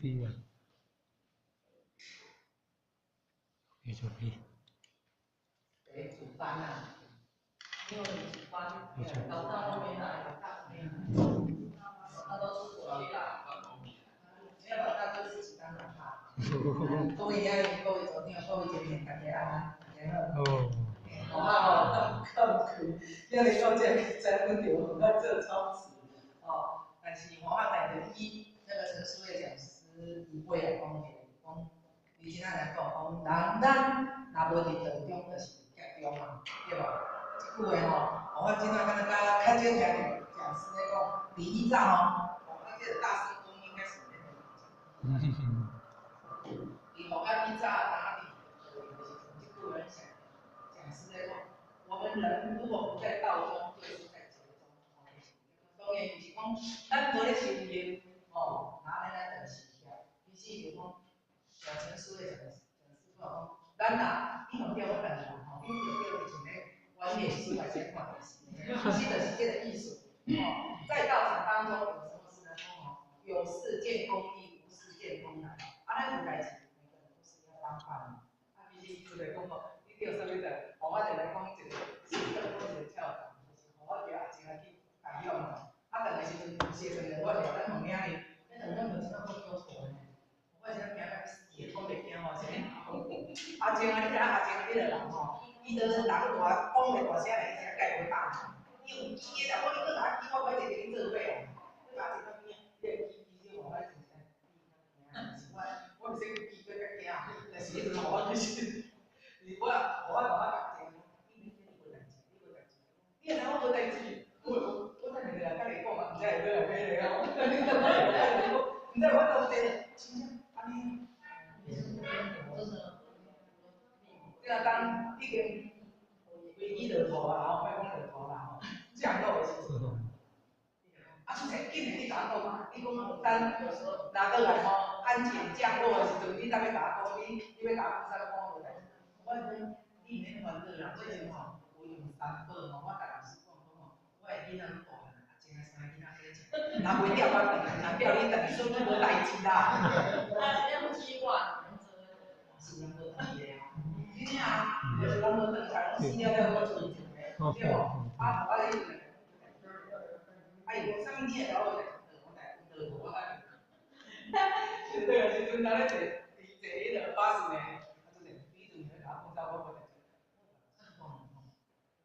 悲啊！做悲。诶，主班啊，没有主班，老大都没来，老大没来，他都出国去啦。没有老大就自己当老大。各位今日各位组长、各位前面大家安，大家好。哦。我吼，较唔今日到这才阮着我做操持，哦，但是吼，我带着伊那个陈思慧讲师伊尾也讲起来，讲伊今仔来讲讲，人咱若无伫道中，就是劫中嘛，对无？这句话吼，我今仔敢若较较少听著讲师咧讲，伫以早吼，我这个大师公应该是咧讲。伫我较以早打伫的时阵，这句话讲讲师咧讲，我们人如果不在道中，就是在劫中。当然就是讲，咱无咧修行，吼，那咱咱就是劫。其实就讲，像陈师咧讲，讲师傅讲，咱若你互叫我等下吼，你就叫像咧玩脸书还是看电视，其实就是这个意思。哦，在道场当中有什么事呢？哦，有事见公义，无事见公难。啊，咱有代志，每个人都是要帮办的。啊，其实意思来讲吼，你叫啥物代？吼，我就来讲一个，是讲一个俏谈，就是吼，我叫阿静仔去大勇吼，啊，转的时阵踅转来，我就咱问遐哩，迄两两就真正阁叫错呢。我真正惊甲死的，讲袂惊吼，啥物？阿静啊，你知影阿静迄个人吼，伊就人大讲袂大声咧，伊才盖袂饱。伊有记的啦，我你阁甲我记，我袂坐伫你做伙啊。你甲我坐到边啊？你会记记实吼，我真正是我我毋使记阁较惊，但是彼阵吼，我其实，是我我我甲阿静讲，你你无代志，你无代志，你会知我无代志？我讲我等下就来佮你讲嘛，毋知会欲来买咧吼。毋知我都坐，真正按呢。你若当已经飞机落土啊，吼，莫讲落土啦吼，降落的时阵，啊，出来紧的，你共我讲嘛，你讲等拿倒来吼，安全降落的时阵，你才欲共我讲，你欲共我讲啥物讲我无代志。我讲你毋免烦恼啦，这阵吼有用三宝吼，我共老师讲讲吼，我的囡仔拢大汉啊，剩仔三个囡仔去食，若袂钓我转来，若钓你转去，说你无代志啦。啊，这样计划，是人无转去的啊，真正啊，就是人无转来，拢死了了，我剩一个，对无？啊，我咧，啊，伊讲啥物你会甲我无代志？我代落我等。对个时阵，咱咧坐坐彼个巴士呢，啊，就是彼阵咧共我讲啥，我无代志。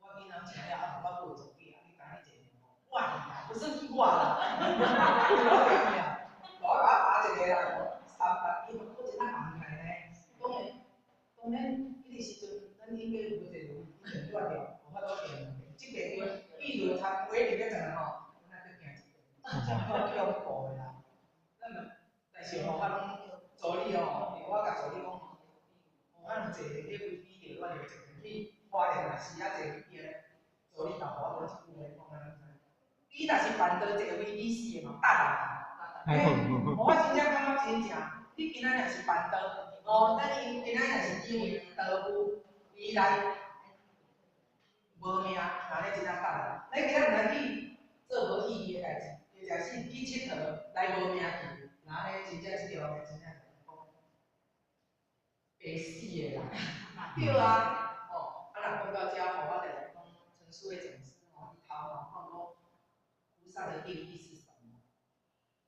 我囡仔请了后，我阁有做囝，你知影你坐我啦，不是我啦。我共我拔一个啦，三百，伊嘛阁真啊红起来呢。当然，当然，彼个时阵，咱应该有坐轮，已经断掉，无法度行。这边伊轮舱尾入咧转来吼，咱阁行一遍，这样够恐怖的啦。咱嘛，但是吼，我拢助理吼，我共助理讲，我若坐迄飞机就我就坐去花莲若是啊坐飞机咧，助理甲我讲一句话，讲安怎？你若是办桌坐飞机死的嘛，等啊！欸，我真正感觉真正，你今仔若是办桌，哦，咱因今仔若是因为道夫伊来无命，那咧真正等啊！咱今仔毋知去做无意义的代志，或者是去𨑨迌来无命去，那咧真正这条命真正是讲白死的啦，对啊，哦，啊若讲到遮吼，我就来讲陈思慧讲师吼，伊头嘛讲讲菩萨的定义是什么？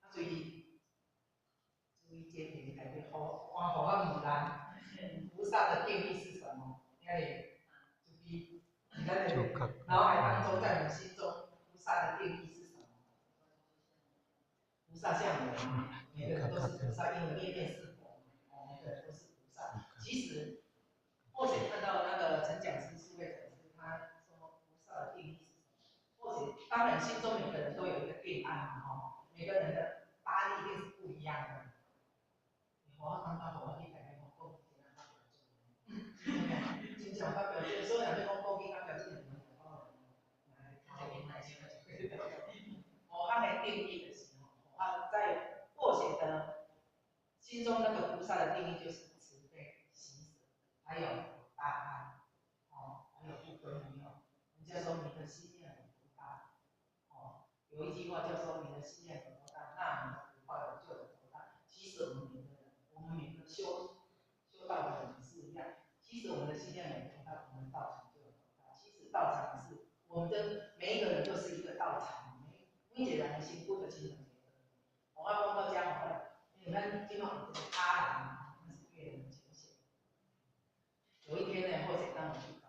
啊，注意，注意这题特别好，看予我问咱，菩萨的定义是什么？你看，注意，咱的脑海当中，在你心中，菩萨的定义是什么？菩萨像我们，每个人都是菩萨，因为念念是佛，哦，每个人都是菩萨。其实，或者看到那个陈讲师、苏慧讲师，他说菩萨的定义是什么？或者，当然心中每个人都有一个定案嘛，吼，每个人的答案一定是不一样的。我感觉我去台北讲讲真较标准，真正较标准，所以若欲讲国语较标准，我按的定义的时候，啊，在过写的心中那个菩萨的定义就是慈悲喜舍，还有大爱，哦，还有不归没有。人家说你的心量有多大，哦，有一句话叫说你的心量有多大，那你的福报就有多大。其实我们道场是，我們的每一個人都是一個道場，每一個人的身軀就親像一個。我講到遮吼，因為咱這馬有一個阿蘭，那是越南淺顯。有一天呢，後者當我去找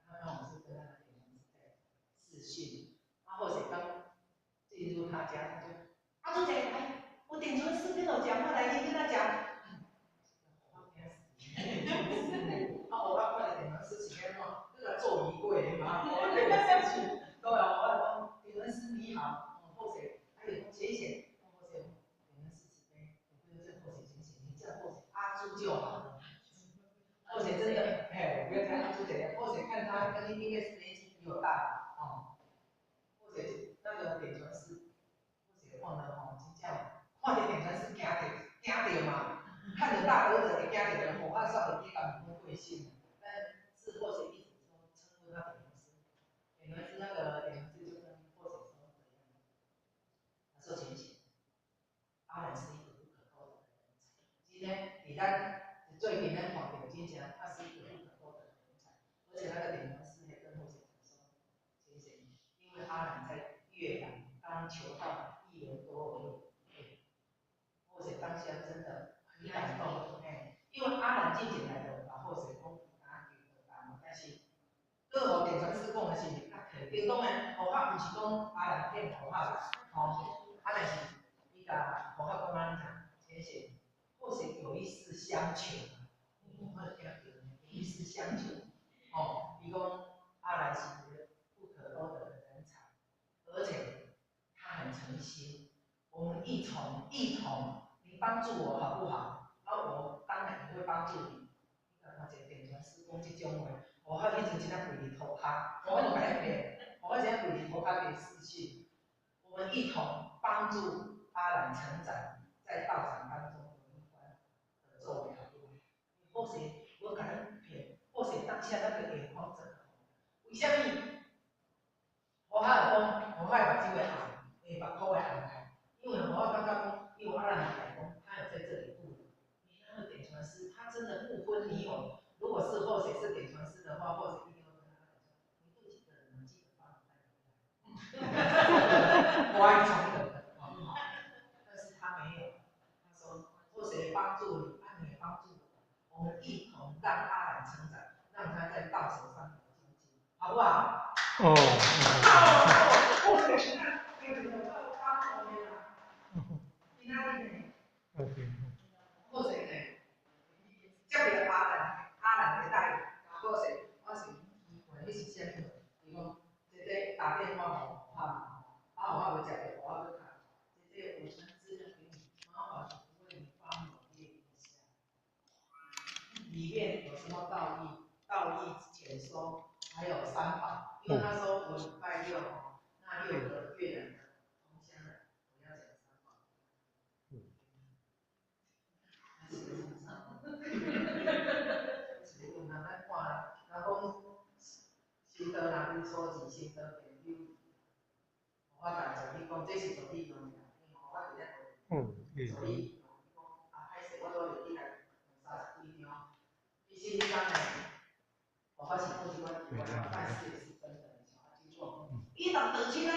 他，他剛好是跟他的點傳師在視訊，啊，後者剛進入他家，他就阿朱姐來，我點傳師跟我講話來，你跟他講。我驚死！啊，我看著點傳師是按怎，那個做儀櫃嘛，我那個視訊，對啊，我講點傳師你好，後者還有淺顯，後者點傳師慈悲，你不要叫後者淺顯，你叫後者阿朱就好了。後者真的，嘿，不要叫阿朱姐，後者看他跟應該是年紀比我大，哦，後者那個點傳師，後者忘了吼，真正看著點傳師驚著驚著嘛，看著大德者會驚著，吼，啊，煞會記共講貴姓，但是後者一直說稱呼他點傳師，點傳師那個點傳師就跟後者說怎樣，他說淺顯，阿蘭是一個不可多得的人才，今天你咱最近咱看到真正他是一個不可多得的人才，而且那個點傳師還跟後者說，淺顯，因為阿蘭在越南剛求道一年多而已，後者當下真的很感動，嘿，因為阿蘭進前來就把後者講打求道嘛，但是，閣予點傳師講的是較肯定，當然，何法毋是講阿蘭騙何法啦，吼，啊，但是伊共何法講按怎，淺顯，後者有一事相求，我有聽著，有一事相求，吼，伊講阿蘭是一個不可多得的人才，而且他很誠心，我們一同一同，你幫助我好不好？啊，我當然也會幫助你。你看看這個點傳師講這種話，我彼陣真正跪佇塗跤，我就共伊騙，我真正跪佇塗跤給視訊。我們一同幫助阿蘭成長，在道場當中有一番的作為，好不好？或許我共咱騙，或許當下那個眼眶真的紅。為啥物？我還會講，我還目睭會紅，會目眶會紅來，因為我感覺講，因為阿蘭來講，他有在這裡度人。你那個點傳師，他真的不分你我。如果是後者是點傳師的話，或者一定會跟他講說，你度幾個人，記得幫我帶回來。我愛從的，好不好？但是他沒有，他說後者幫助你，啊，你也幫助我，我們一同讓阿蘭成長，讓他在道場上有精進，好不好？哦。哦，那個幫我們啦，今仔日呢？好勢呢，接著阿蘭，阿蘭會帶好勢，我是問你是啥物？伊講姐姐打電話予我嘛，啊我無接著，我閣敲，姐姐我傳資料給你，麻煩請問你幫我閱一下，裡面有什麼道義、道義淺說，還有三寶，因為他說我禮拜六哦，那六個越南的同鄉人，我要講三寶。嗯。是問人咱看，人講修道人初二修道便有，我共助理講，這是助理用的，因為我佇遐助理講啊，歹勢，我拄入去來30幾張，其實彼工呢，我發現過這款，辦事也是真的，小可記錯。伊人道親啊，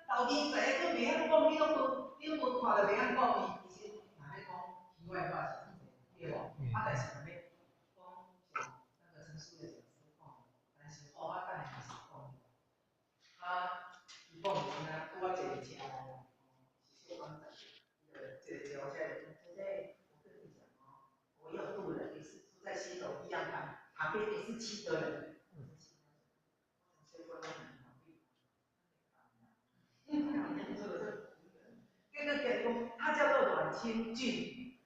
老二濟，閣袂曉講，你攏無，你攏無看著袂曉講伊，其實若欲講題外話是真濟，對無？啊，但是若欲講像那個陳書的講師講，但是哦，啊，等下嘛是講，啊，伊講是安怎，拄仔坐佇車內啦，是小講在，伊就坐坐車就講，姐姐，我跟你講哦，我要度人，也是住在西樓一樣旁，旁邊也是七個人。這個給他叫做阮清俊，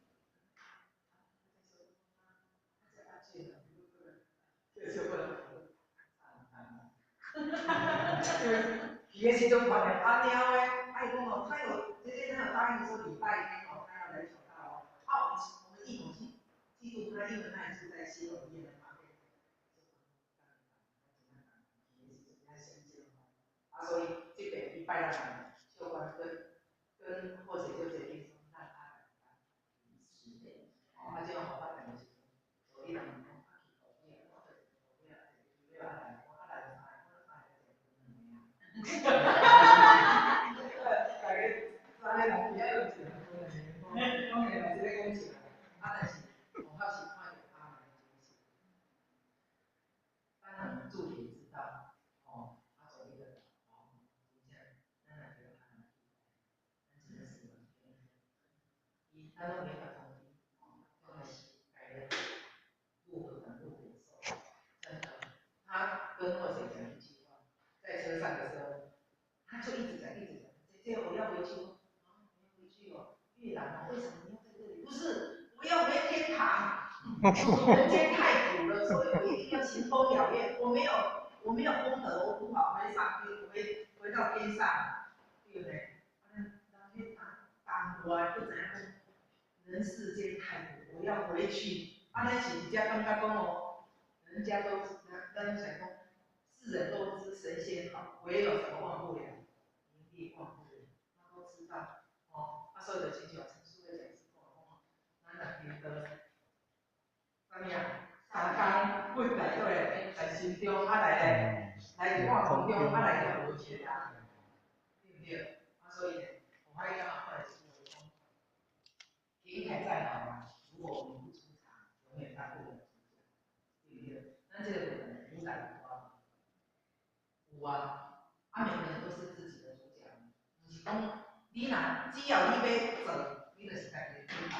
他叫阿俊啊，這個就不能。伊个時陣看著阿貓的，啊伊講哦，他有，姐姐他有答應說禮拜天哦，他要來求道哦，啊我們一同去記錄他，因為他也住在西樓醫院的旁邊。啊，所以這邊禮拜六小關跟或者就決定說，讓他來當理事。哦，啊，這種方法就是，所以人講啊，去後尾，我就是後尾啊，後尾啊來，我啊來就來，我咱攏沒法通知，就開始改了，如何感不忍受？真的，他跟我姐講一句話，在車上的時候，他就一直講，一直講，姐姐我要回去，啊，你要回去哦，越南哦，為什麼你要在這裡？不是，我要回天堂，人間太苦了，所以我一定要行風了願。我沒有功德，我無法回上天，回到天上，對不對？當我不知影講，人世間太苦，我要回去。啊，咱是直接感覺講哦，人家都，咱想講，世人都知神仙好，唯有什麼忘不了，名利忘不了，他都知道。哦，啊，所以就親像陳書的講師講講，咱若覺得，啥物啊？三工本來對，在心中啊來來，來佇半空中啊來就無盡啊，對不對？啊，所以呢，我還感覺看一句話講，平台再好啊，如果我們不出場，永遠當不了主角，對不對？咱這個部分主宰有啊，有啊，啊，每個人都是自己的主角，毋是講你若只要你欲做，你就是家己的主角，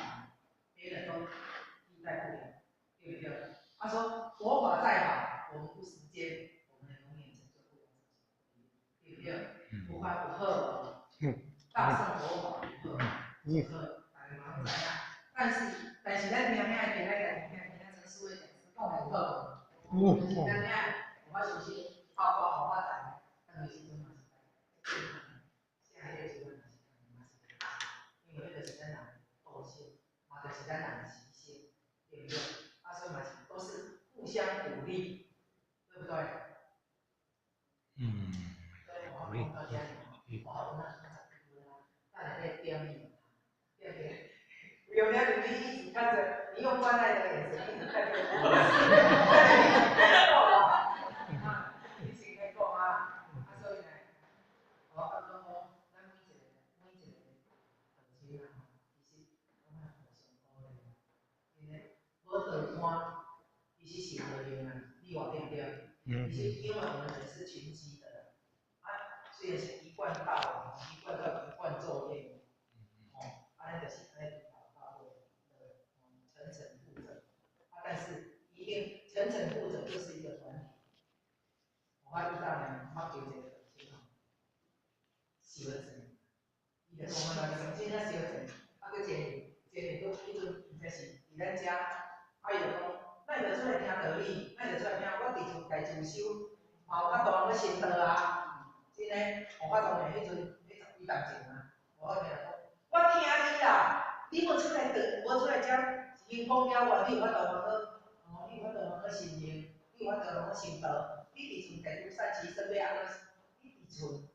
別人都替代不了，對不對？他說佛法再好，我們不實踐，我們永遠成就不了自己，對不對？佛法有好，大乘佛法有好，有好，大家嘛攏知影。但是咱聽遐今仔日聽聽陳師父講師講的有好無？就是咱遐，我相信包括洪發財，咱個時陣嘛是來，下個時陣嘛是嘛是，因為彼就是咱人道心，嘛就是咱人的習性，對不對？啊，所以嘛是都是互相鼓勵，對不對？嗯。所以我講到遮，我那等下再點你，對不對？有沒有你一直看着，你用關愛的眼神一直看着我。啊，你先來講啊，啊所以呢，我感覺講，咱每一個每一個同修啊，其實攏愛互相鼓勵，因為無道伴，其實是無用啊，你話對不對？其實因為我們人是群居的，啊，雖然是一貫道，一貫道一貫作業，哦，啊，咱就是按呢到尾，層層負責，啊，但是一定層層負責就是一個團體。我遇到呢，捌叫一個同修吼，燒錢，伊就講啊，真正燒錢，啊，閣前年前年閣彼陣毋知是佇咱遮，啊，伊就講，咱就出來聽道理，咱就出來聽，我佇厝家自修，嘛有法度通去成道啊，真的，有法度呢，彼陣彼十幾冬前啊，我聽講，我聽你啦，你無出來得，無出來遮行風了願，你有法度通去，哦，你有法度通去修行，你有法度通去成道。你佇厝家己善其身欲按怎？你佇厝，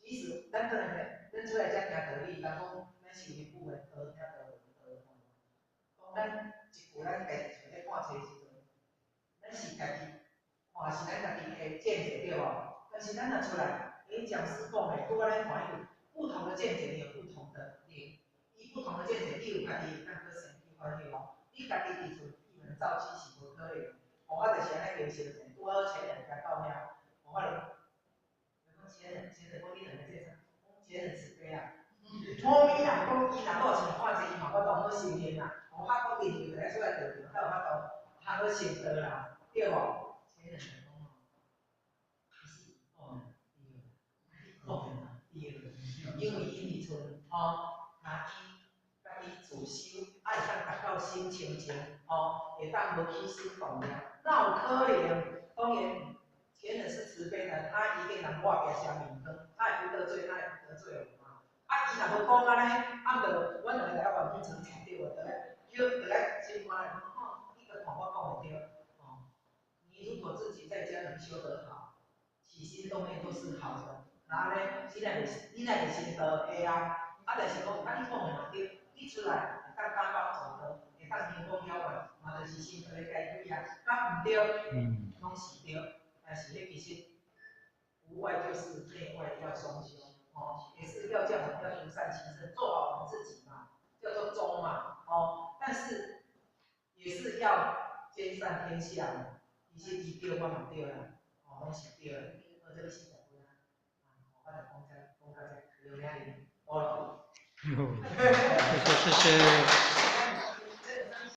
其實咱轉來，咱出來遮聽道理，人講咱修行久的，道聽道道吼。講咱一句，咱家己厝咧看冊的時陣，咱是家己看是咱家己的見解對無？但是咱若出來，欸，講師講的，拄仔咱看彼個不同的見解，你有不同的靈，伊不同的見解，你有家己會當閣生起歡喜無？你家己佇厝閉門造車是無可能。我就是按呢叫小錢，拄好前兩天到遐，我就講前人，前人講你兩个這啥？講前人慈悲啊。某伊若講伊若倒像看這伊嘛法度好修行啦，無法度佇就來出來道場，才有法度通好成道啦，對無？前人就講吼，其實講對，講對，因為伊佇厝吼，若伊家己自修，啊會當達到心清淨，吼，會當無起心動念。哪有可能？當然，前人是慈悲的，他一定人我行邪面光，他也不得罪，他也不得罪我嘛。啊，伊若無講按呢，啊毋著，阮兩個就愛冤冤相報對無？就來叫，就來心肝來講，吼，你閣看我講的對，哦。你如果自己在家能修得好，起心動念都是好的，那呢，你若會你若會成道，會啊。啊，但是講，啊，你講的嘛對，你出來會當擔當做道，會當興光了願，嘛就是成道的階梯啊。敢毋對，攏是對，但是彼其實無外就是內外要雙修，哦，也是要叫我們要獨善其身，做好我們自己嘛，叫做中嘛，哦，但是也是要兼善天下嘛。其實伊對，我嘛對啦，哦，攏是對的。我這個四十分啊，啊，我就講這，講到這，劉雅玲，好了。謝謝謝謝。